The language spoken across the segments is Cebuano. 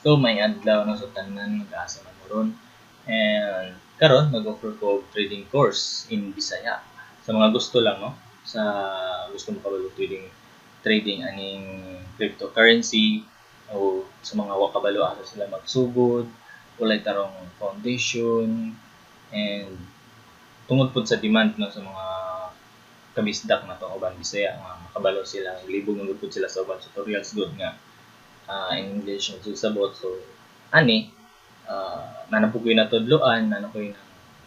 So may adlaw na sa tanan, mag-asa man mo ron. And karon mag-offer ko og trading course in Bisaya. Sa mga gusto lang, no, sa gusto mo kabalo trading trading aning cryptocurrency o sa mga wa kabalo asa sila magsugod, walay tarong foundation, and tungod pud sa demand, no, sa mga kabisdak na to uban Bisaya nga makabalo sila, libog man pud sila sa uban tutorials gud nga in English ang sabot. So ani naa na pud ko'y natudloan, naa na ko'y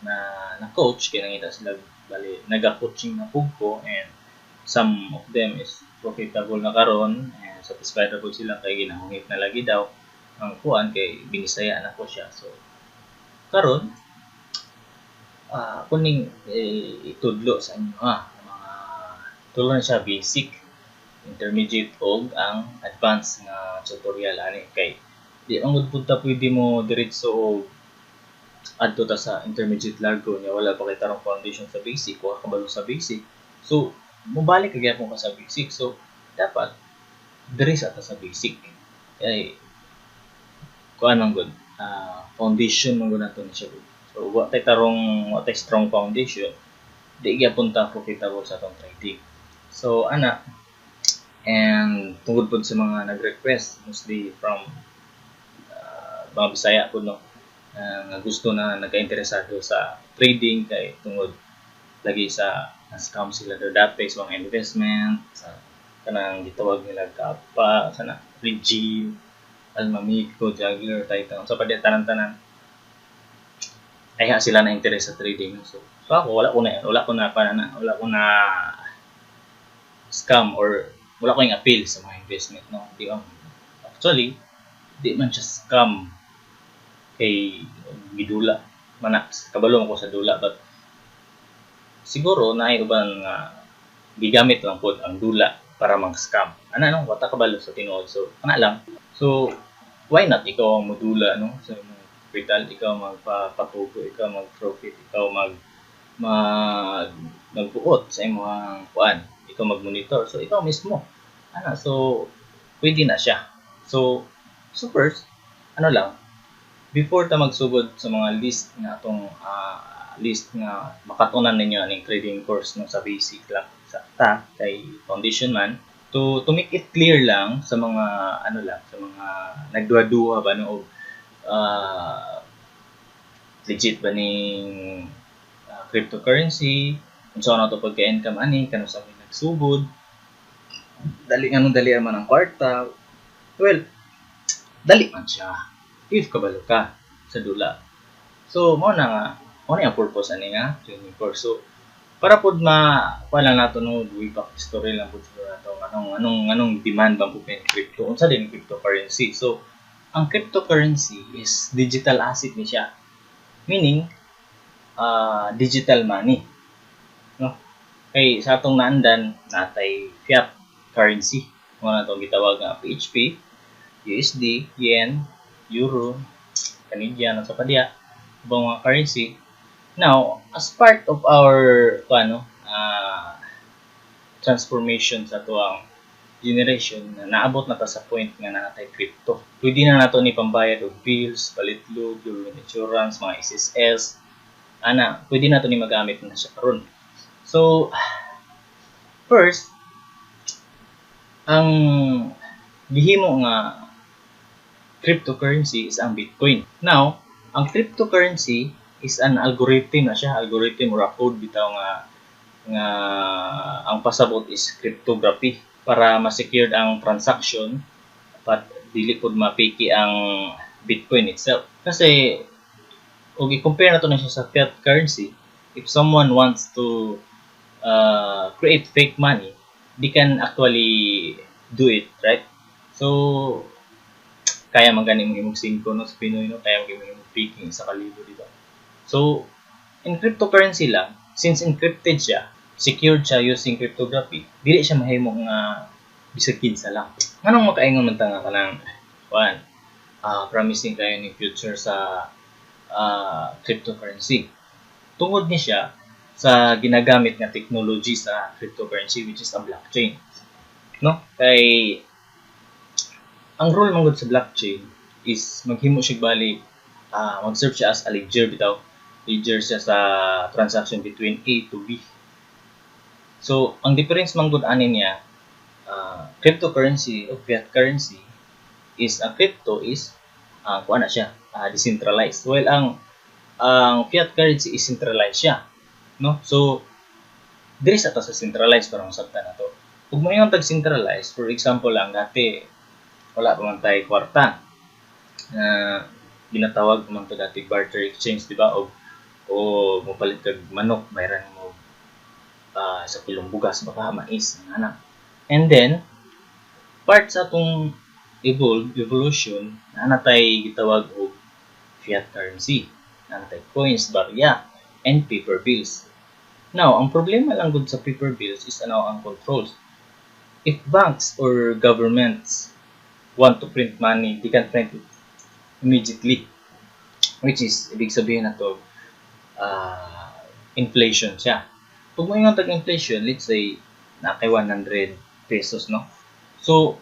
na coach kay nangita sila, bali naga-coaching na pud ko, and some of them is profitable na karon and satisfied na pud sila kay ginahungit na lagi daw ang kuan kay binisaya na ko siya. So karon kuning eh, itudlo sa inyo ha, mga tulo na siya: basic, intermediate og ang advanced nga tutorial ani, kay di man gud pud ta pwede mo diretso og adto ta sa intermediate largo nya wala pa kay tarong foundation sa basic, wa kabalo sa basic. So mobalik ka gyapon ka sa basic. So dapat diri sa ta sa basic kay kuan man gud, foundation man gud nato ni siya gud. So wa tay tarong, wa tay strong foundation, di gyapon ta profitable sa atong trading. So ana, and tungod pud sa mga nag-request, mostly from mga Bisaya pud, no, nga gusto na nagka-interesado sa trading kay tungod lagi sa na-scam sila daw dati sa mga investment sa kanang gitawag nila Kapa sana, Regine, Alma Miko, Juggler, Titan, sa pa tanan-tanan ay ha sila na interest sa trading. So ako wala ko na pa na wala ko na scam or wala ko yung appeal sa mga investment, no. Di ba? Actually, di man siya scam kay gidula man na, kabalo man ko sa dula, but siguro naay uban nga gigamit lang pod ang dula para mang-scam ana, no. Wa ta kabalo sa tinuod. So ana lang. So why not ikaw ang modula, no, sa imong capital, ikaw magpapatubo, ikaw mag-profit, ikaw mag mag magbuot sa imong kuan, ikaw mag-monitor, so ikaw mismo ana. So pwede na siya. So first, ano lang, before ta magsugod sa mga list nga atong list nga makatunan ninyo aning trading course, no, sa basic lang sa ta kay foundation man, to make it clear lang sa mga ano lang, sa mga nagduha-duha ba, no, og legit ba ning cryptocurrency, unsa na to pagka-income ani, kanus-a may nagsugod, dali nganong dali man ang kwarta. Well, dali man siya if kabalo ka sa dula. So mao na nga, mao na ang purpose ani nga training course. So para pud ma kuan lang nato, no, way back story lang pud siguro nato, anong demand ba pud kay crypto, unsa din cryptocurrency. So ang cryptocurrency is digital asset ni siya, meaning digital money, no, kay sa atong naandan natay fiat currency, mao na atong gitawag nga PHP, USD, yen, euro, Canadian, unsa pa diha ubang mga currency. Now, as part of our ano, transformation sa atuang generation na naabot na ta sa point nga naa tay crypto. Pwede na nato ni pambayad og bills, palitlog, government insurance, mga SSS, ana, pwede nato ni magamit na siya karon. So, first, ang gihimo nga cryptocurrency is ang Bitcoin. Now, ang cryptocurrency is an algorithm na siya, algorithm or a code bitaw nga ang pasabot is cryptography para ma-secure ang transaction but dili pud mapiki ang Bitcoin itself. Kasi og i-compare nato na siya sa fiat currency, if someone wants to create fake money, they can actually do it, right? So kaya man gani mo himog 5, no, sa Pinoy, no, kaya mo himog faking 1,000, di ba? So in cryptocurrency lang, since encrypted siya, secured siya using cryptography, dili siya mahimo nga bisag kinsa lang. Nganong makaingon man ta nga kanang kuan, promising kayo ni future sa cryptocurrency? Tungod ni siya sa ginagamit nga technology sa cryptocurrency, which is ang blockchain. No? Kay ang role man gud sa blockchain is maghimo siya bali, mag-serve siya as a ledger bitaw. Ledger siya sa transaction between A to B. So, ang difference man gud ani niya, cryptocurrency o fiat currency, is ang crypto is kuan na siya, decentralized. While ang fiat currency is centralized siya, no? So, diri sa ta sa centralized para masabtan nato. Ug moingon tag centralized, for example lang, dati wala pa man tay kwarta na ginatawag man to dati barter exchange, di ba? O mopalit kag manok, bayaran mo sa kilong bugas, baka mais, ana. And then part sa atong evolution, naa tay gitawag og fiat currency. Naa tay coins, barya, and paper bills. Now, ang problema lang gud sa paper bills is ano ang controls. If banks or governments want to print money, they can print it immediately. Which is, ibig sabihin na to, inflation siya. Pag moingon tag inflation, let's say, naa kay 100 pesos, no? So,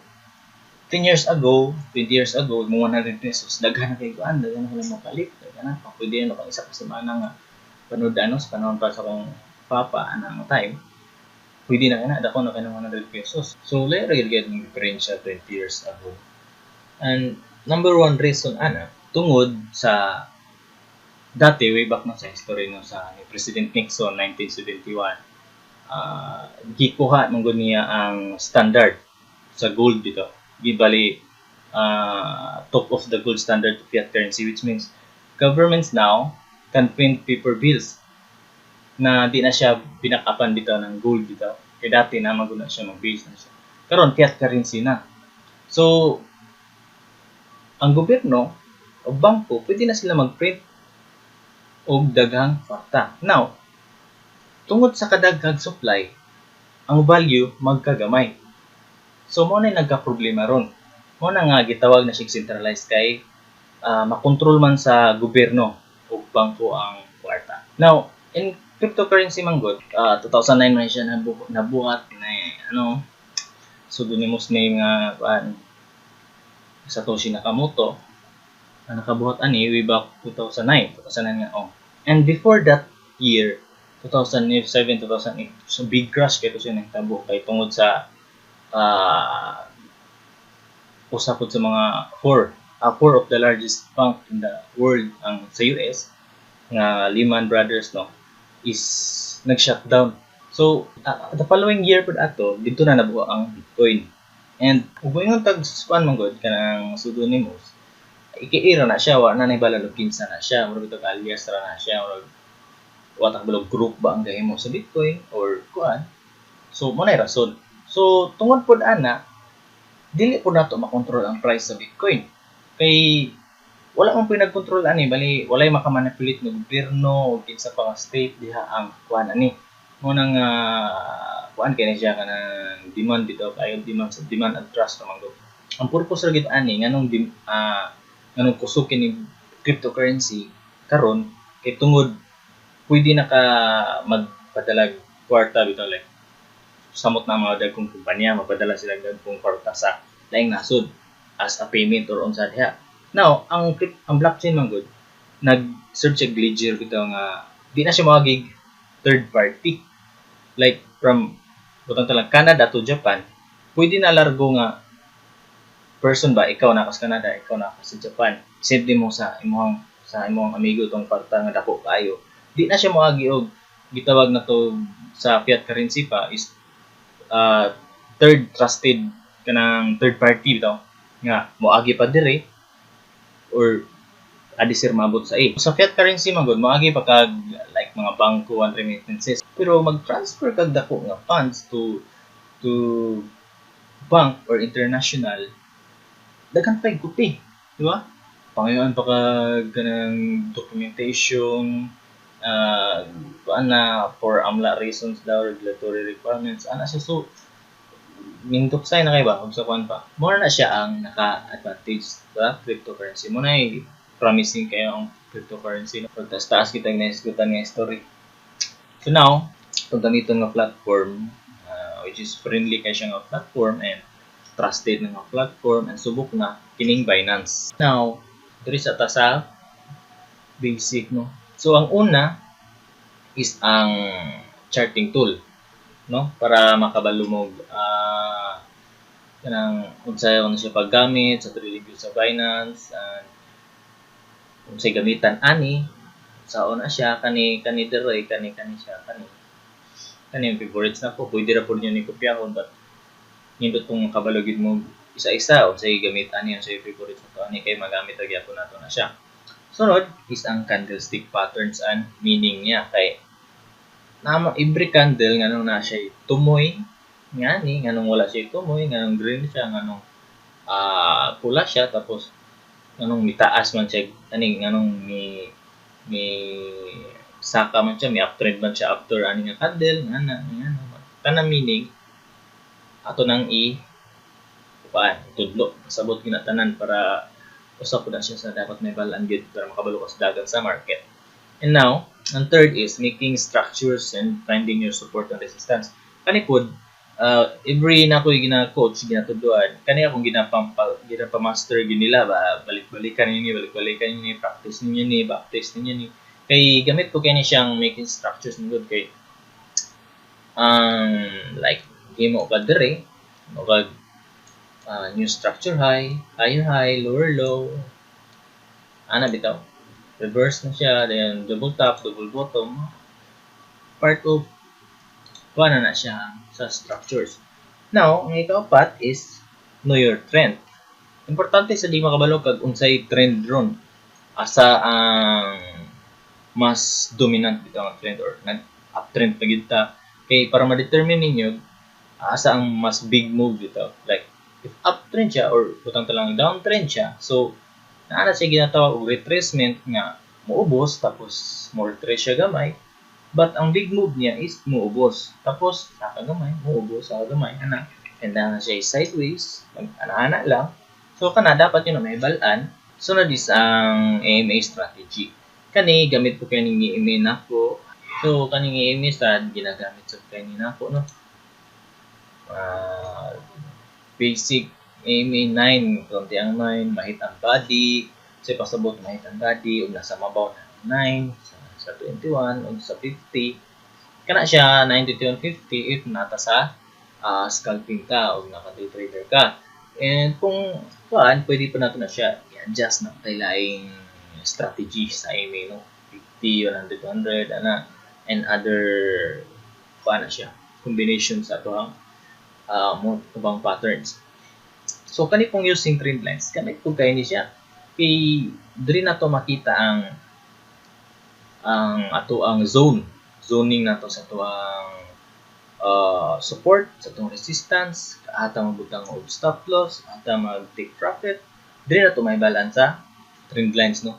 10 years ago, 20 years ago, mo 100 pesos, daghan na kay kuan, daghan na kay mapalit, daghan na. Pwede na pang isa ka semana nga panood ano, sa panahon pa sa akong papa anang time, pwede na kana, dako na kay 100 pesos. So, lahi ra gyud ng diferensya 20 years ago. And number one reason ana, tungod sa dati, way back na sa history, no, sa ni President Nixon 1971, gikuha man gud niya ang standard sa gold dito. Gibali top of the gold standard to fiat currency, which means governments now can print paper bills na di na siya binakapan dito ng gold dito. Kay dati na maguna siya, mag-base na siya. Karon fiat currency na. So ang gobyerno o bangko, pwede na sila mag-print og daghang kwarta. Now, tungod sa kadaghang supply, ang value magkagamay. So mo na nagka-problema ron. Mo na nga gitawag na siya centralized kay makontrol man sa gobyerno o bangko ang kwarta. Now, in cryptocurrency man gud, 2009 man siya nabuhat na ano, pseudonymous name nga kuan, Satoshi Nakamoto ang nakabuhat ani way back 2009, 2009 nga, oh. And before that year, 2007, 2008, so big crash kay to siya nagtabo kay tungod sa usa pod sa mga four of the largest bank in the world, ang sa US nga Lehman Brothers, no, is nag-shutdown. So, the following year pod ato, dito na nabuo ang Bitcoin. And ug moingon tag kuan man gud kanang pseudonymous, ikiira na siya, wa na nahibalo og kinsa na siya, murag bitawg alias ra na siya, murag wa ta kabalo group ba ang gahimo sa Bitcoin or kuan. So mo na rason. So tungod pod ana, dili pod nato makontrol ang price sa Bitcoin. Kay wala man po'y nagkontrol ani, bali walay makamanipulate ng gobyerno o kinsa pa nga state diha ang kuan ani. Mo nang kuan kay na siya kanang demand bitaw kayo, demand sa demand and trust man gud. Ang purpose ra gid ani nganong kusog kini cryptocurrency karon kay tungod pwede na ka magpadalag kwarta bitaw, like samot na ang mga dagkong kumpanya, magpadala sila dagkong kwarta sa laing nasod as a payment or unsa diha. Now, ang blockchain man gud nag-serve siya ledger bitaw nga di na siya moagig third party. Like from butang talang Canada to Japan, pwede na largo nga person ba, ikaw na sa Canada, ikaw na sa Japan, send mo sa imong amigo tong kwarta nga dako kaayo. Di na siya moagi og gitawag na to sa fiat currency pa is third trusted kanang third party bitaw nga moagi pa dire or adi sir maabot sa A. Sa fiat currency man gud, moagi pa kag like mga bangko and remittances. Pero mag-transfer kag dako nga funds to bank or international, daghan pa kuti, di ba? Pangayuan pa kag kanang documentation, kuan na for AMLA reasons daw, regulatory requirements, ana siya. So, nindot say na kay ba kung sa kuan pa. More na siya ang naka-advantage sa cryptocurrency. Mo na promising kayo ang cryptocurrency. No? Pagtaas-taas kita nga hisgutan nga story. So now, itong gamiton nga platform, which is friendly kay siya nga platform and Trusted na nga platform and subok na kining Binance. Now, diri sa ta sa basic, no. So ang una is ang charting tool, no, para makabalo mo kanang unsay na siya paggamit sa trading view sa Binance and unsay gamitan ani sa una siya. Kani kani diri, kani kani siya, kani kani yung favorites nako. Pwede ra pud niyo ni kopyahon, but nindot kung makabalo gid mo isa-isa unsay gamit ani, unsay favorites nato ani, kay magamit ra gyapon nato na siya. Sunod is ang candlestick patterns and meaning niya, kay nama every candle, nganong na siya tumoy ngani, nganong wala siya tumoy, nganong green siya, nganong pula siya, tapos nganong mitaas man siya ani, nganong mi saka man siya, mi uptrend man siya after ani nga candle, ngana ngana tanang meaning ato nang i kuan tudlo, pasabot gyud tanan para usa pud na siya sa dapat may balaan gyud para makabalo ka sa dagan sa market. And now, ang third is making structures and finding your support and resistance. Kani pod, every na ko gina-coach, ginatudloan, kani akong ginapa-master gyud nila ba, balik-balikan ninyo, balik-balikan ninyo, practice ninyo ni, backtest ninyo ni. Kay gamit po kay ni siyang making structures ni good kay ang like himo ka diri, mo kag new structure high, higher high, lower low, ana bitaw. Reverse na siya, then double top, double bottom. Part of kuha na na siya sa structures. Now, ang ikaapat is know your trend. Importante sa di makabalo kag unsay trend ron. Asa ang mas dominant bitaw ang trend or nag uptrend pa gyud ta, kay para ma-determine ninyo asa ang mas big move bitaw. Like if uptrend siya or butang ta lang downtrend siya, so naa na siya ginatawag og retracement nga muubos, tapos mo retrace siya gamay, but ang big move niya is muubos tapos saka gamay, muubos saka gamay ana, and na siya sideways, mag ana-ana lang. So kana dapat yun na may balaan. Sunod is ang EMA strategy. Kani gamit po kay ning EMA nako. So kaning EMA sad ginagamit sad kay ni nako, no. Basic EMA 9, konti ang 9, mahit ang body, kasi pasabot mahit ang body, ug nasa mabaw 9 sa 21 ug sa 50. Kana siya 9, 21, 50 if nata sa scalping ka o naka day trader ka. And kung kuan, pwede pa nato na siya i-adjust na kay laing strategy sa EMA, no, 50, 100, 200 ana, and other kuan na siya combination sa atoang mo ubang patterns. So kani pong using trend lines, gamit po kay ni siya. Kay diri na to makita ang ato ang zone, zoning nato sa atoang support, sa atong resistance, ata magbutang og stop loss, ata mag take profit. Diri na to may balance sa trend lines, no.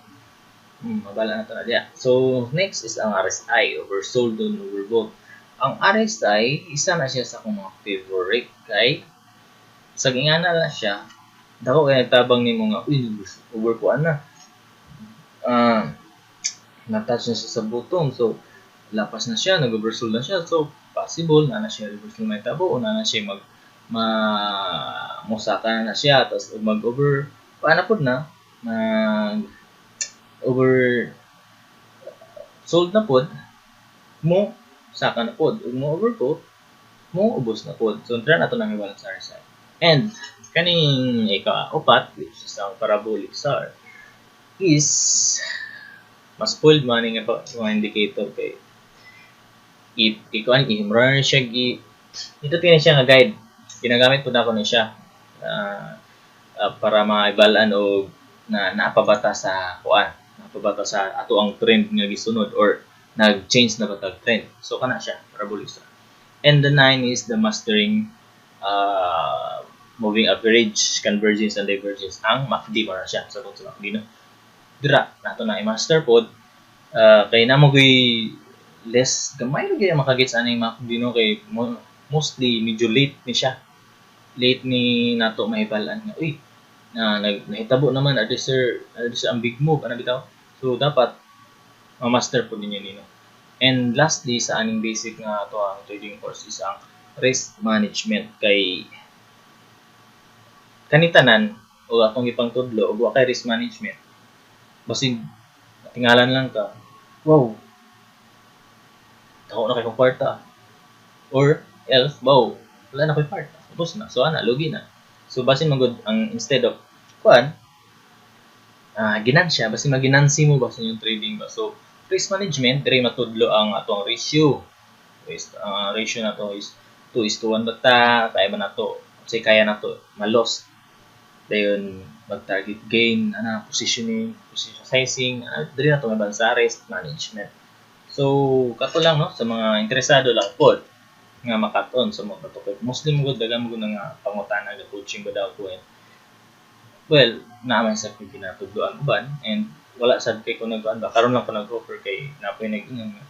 Mabala na to na diya. So next is ang RSI, oversold and overbought. Ang RSI, isa na siya sa akong mga favorite kay sa gingana na siya, dako kay nagtabang nimo nga, uy, over kuan na. Na-touch na siya sa bottom. So, lapas na siya, nag-oversold na siya. So, possible na na siya reversal may tabo o na na siya mag ma musaka na siya, tapos mag-over paano pod na mag over sold na pod, mo saka na pod, ug mo overbought, mo ubos na pod. So try nato nang i-balance sa RSI. And kaning ika-upat, which is ang parabolic SAR, is mas spoiled man nga mga indicator kay i ikuan i siya gi ito tingnan siya nga guide. Ginagamit pud nako ni siya para maibalaan og na naapabata sa kuan, naapabata sa ato ang trend nga gisunod or nag-change na ba tag trend. So kana siya parabolic SAR. And the nine is the mastering moving average convergence and divergence, ang MACD mo na siya sa sa MACD, no. Dira nato na i-master pod kay namo gyud less gamay ra gyud makagets aning MACD, no, kay mostly medyo late ni siya, late ni nato mahibal-an nga uy na nag nahitabo naman adi sir, adi sir ang big move ana bitaw. So dapat ma-master pod ninyo nino. And lastly sa aning basic nga ato ang trading course is ang risk management, kay Kani tanan o atong ipangtudlo ug wa kay risk management, basin tingalan lang ka, "Wow, dako na kay kong kwarta," or else, "Wow, wala na ko'y kwarta, ubos na." So ana, lugi na. So basin magud ang instead of kuan ginansya, basin maginansi mo ba sa inyong trading ba. So risk management, diri matudlo ang atong ratio is ang ratio nato is 2:1 bata kaya ba nato, say kaya nato ma-loss, dayon mag-target gain ana, positioning, position sizing, diri nato maban sa risk management. So kato lang, no, sa mga interesado lang pod nga makaton sa mga katukod. Mostly mo gud, daghan mo gud nga pangutana ga coaching ba daw ko, and well, naa man sa ginatudloan uban, and wala sad kay ko nagkuan ba. Karon lang ko nag-offer kay napoy nag-ingon nga,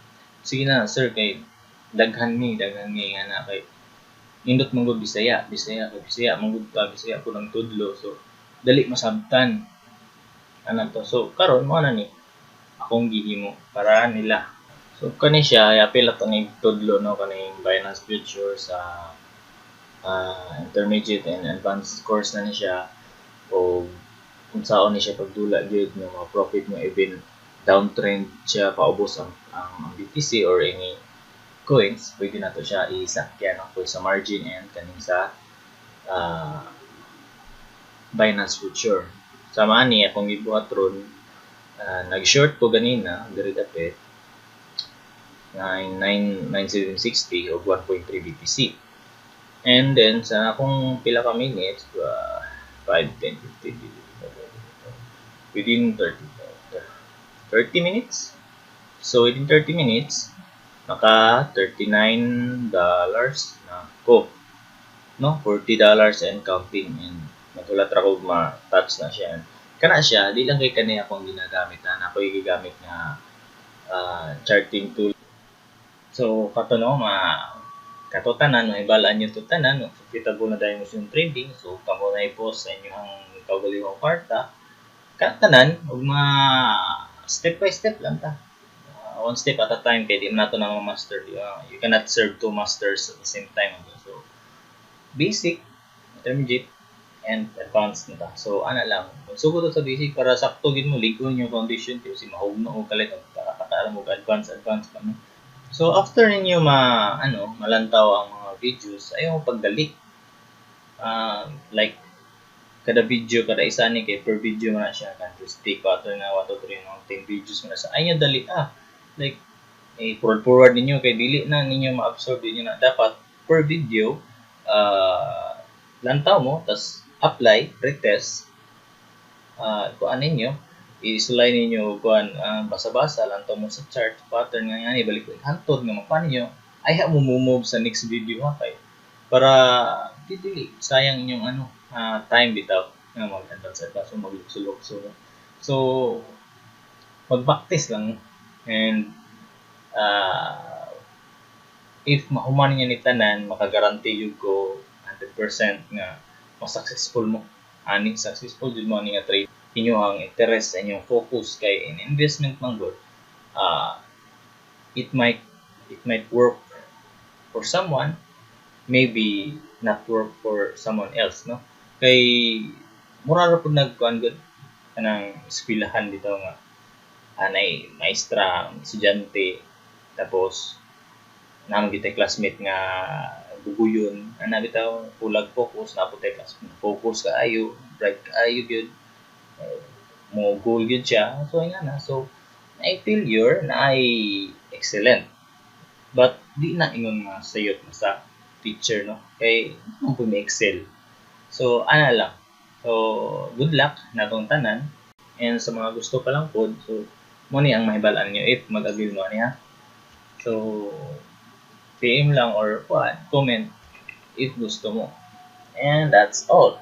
"Sige na sir, kay daghan mi nga na kay nindot man gud Bisaya, Bisaya kay Bisaya man gud ka, Bisaya ko nang tudlo, so dali masabtan ana to." So karon mo na ni akong gihimo para nila. So kani siya apil ato ni tudlo, no, kaning Binance Future sa intermediate and advanced course na ni siya, o unsaon ni siya pagdula gyud nga mga profit mo even downtrend siya, paubos ang BTC or any coins, pwede nato siya isakyan, no, sa margin and kaning sa Binance Future. Sama ani akong gibuhat ron, nag-short ko ganina diri dapit 9 9760 og 1.3 BTC. And then sa akong pila ka minutes, 5, 10, 15, within 30 30 minutes. So within 30 minutes, naka $39 na ko. No, $40 and counting, and nagulat ra ko ma-touch na siya. Kana siya, di lang kay kani akong ginagamit na ako gigamit nga charting tool. So kato, no, ma kato tanan mahibalaan nyo to tanan, no, profitable na dayon mo sa trading. So kamo na i-post sa inyong kaugalingong kwarta katanan ug ma step by step lang ta. One step at a time kay di man nato na ma-master. You cannot serve two masters at the same time. So basic, intermediate, and advanced na ta. So ana lang. Kung sugod sa basic para sakto gid mo, lig-on yung foundation kay si mahugno og kalit og para mo advance advance pa, no. So after ninyo ma ano malantaw ang mga videos, ayaw pagdali. Like kada video, kada isa ni kay per video man na siya, candlestick pattern na 1 2 3, mga 10 videos man na sa ayaw dali ah. Like eh, forward forward ninyo kay dili na ninyo ma-absorb ninyo na. Dapat per video, lantaw mo, tas apply, retest, kuan ninyo, isulay ninyo kuan, basa-basa, lantaw mo sa chart pattern nga nga balik hantod nga makuan ninyo, ay mo move sa next video ha, kay para di dili sayang inyong ano time bitaw nga mag-advance advance o maglukso-lukso. So mag-practice lang, and if mahuman niya ni tanan, makagaranti jud ko 100% nga mas successful mo ani, successful jud mo ani nga trade. Inyo ang interest sa inyong focus kay in investment man gud, it might work for someone, maybe not work for someone else, no, kay mura ra pud nagkuan gud kanang eskwelahan dito nga anay maestra, estudyante, tapos naa man gyud classmate nga buguyon ana bitaw, kulag focus. Naa pud tay classmate focus kaayo, bright kaayo gyud, mo goal gyud siya. So ingana, so naay failure, naay excellent, but di na ingon nga sayot na sa teacher, no, kay mo pud excel. So ana lang. So good luck natong tanan, and sa mga gusto pa lang pod, so mo ni ang mahibal-an niyo if mag-avail mo ani ha. So PM lang or what, comment if gusto mo, and that's all.